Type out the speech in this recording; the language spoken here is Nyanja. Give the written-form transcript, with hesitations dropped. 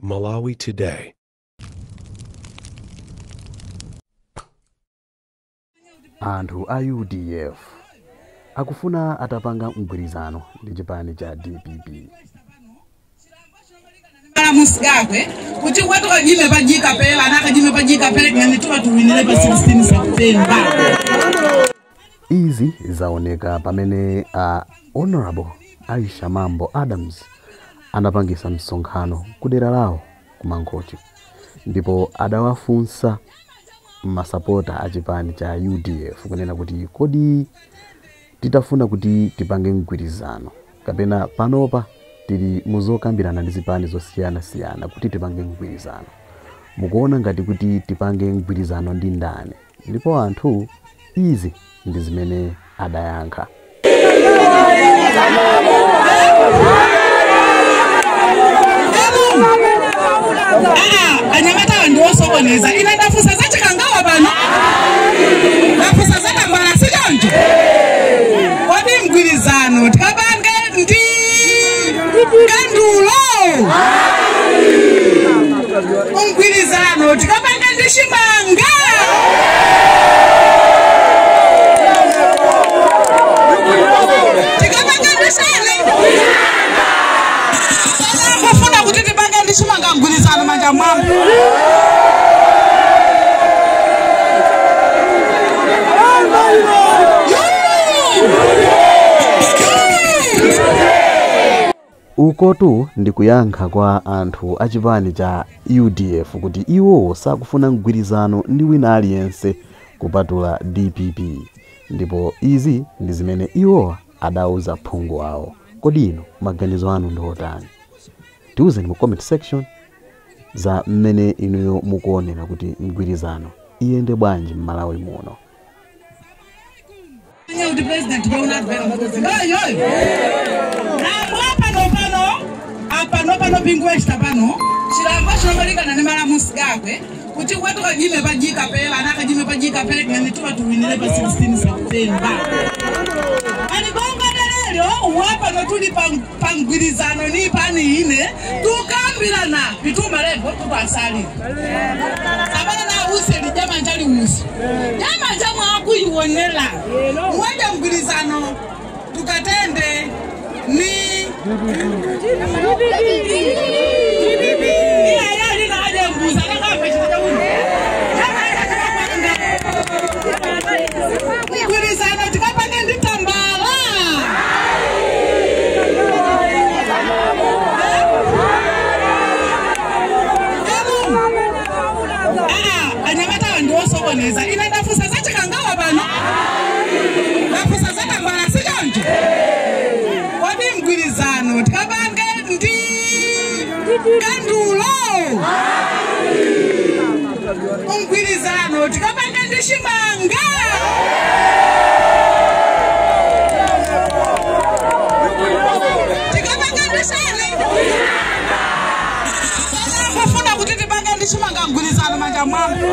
Malawi Today. Anthu a UDF akufuna atapanga mgwirizano ndi chipani cha DPP. Musigakwe kuti watu kajime pajika pela na kajime pajika pele ngani tuba tuwinile pa 16 September. Izi zaoneka pamene Honorable Aisha Mambo Adams anapangisa msonkhano kudera lawo kumangochi, ndipo adawafunsa masapota a chipani cha UDF kunena kuti kodi titafuna kuti tipange mgwirizano kapena panopa tili muzokambirana ndi zipani zosiyanasiyana kuti tipange mgwirizano, mukuona ngati kuti tipange mgwirizano ndi ndani? Ndipo anthu izi ndi zimene adayankha. Anyamata ndiwosokoneza ine ndafusa zachikangawa pano, ndafusa zatambala sichoncho. Kodi mgwirizano tikapange ndi kandulo, mgwirizano tikapange ndi chimanga, tikapange ndi chani, kufuna kuti tipange ndi chimanga mgwirizano manja mwambo. Ukotu ndi kuyankha kwa anthu a chipani cha UDF kuti iwo sakufuna mgwirizano ndi wina aliyense kupatula DPP, ndipo izi ndi zimene iwo adauza phungu awo. Kodi ino maganizo anu ndi otani? Tiuzeni mu comment section za mmene inuyo mukuonera kuti mgwirizano iyende bwanji m'Malawi muno. Pano pingwesta pano chilango chinomalikana ndi malamusigakwe kuti watu kajime pajika pela na kajime pajika pele ngani tuba tuwinile pa 16 September. Alibonga lero wapa no tuli pangwirizano ni pani ine tukambirana bituma lebo tupasali. Abana na use li jama njali usi. Jama jama akuionela. Mwende mgwirizano tukatende ni ine ndafusa zachikangawa pano, ndafusa zatambala sichoncho. Kodi mgwirizano tikapange ndi kandulo, mgwirizano tikapange ndi chimanga, tikapange ndi chani, kufuna kuti tipange ndi chimanga mgwirizano manja mwambo.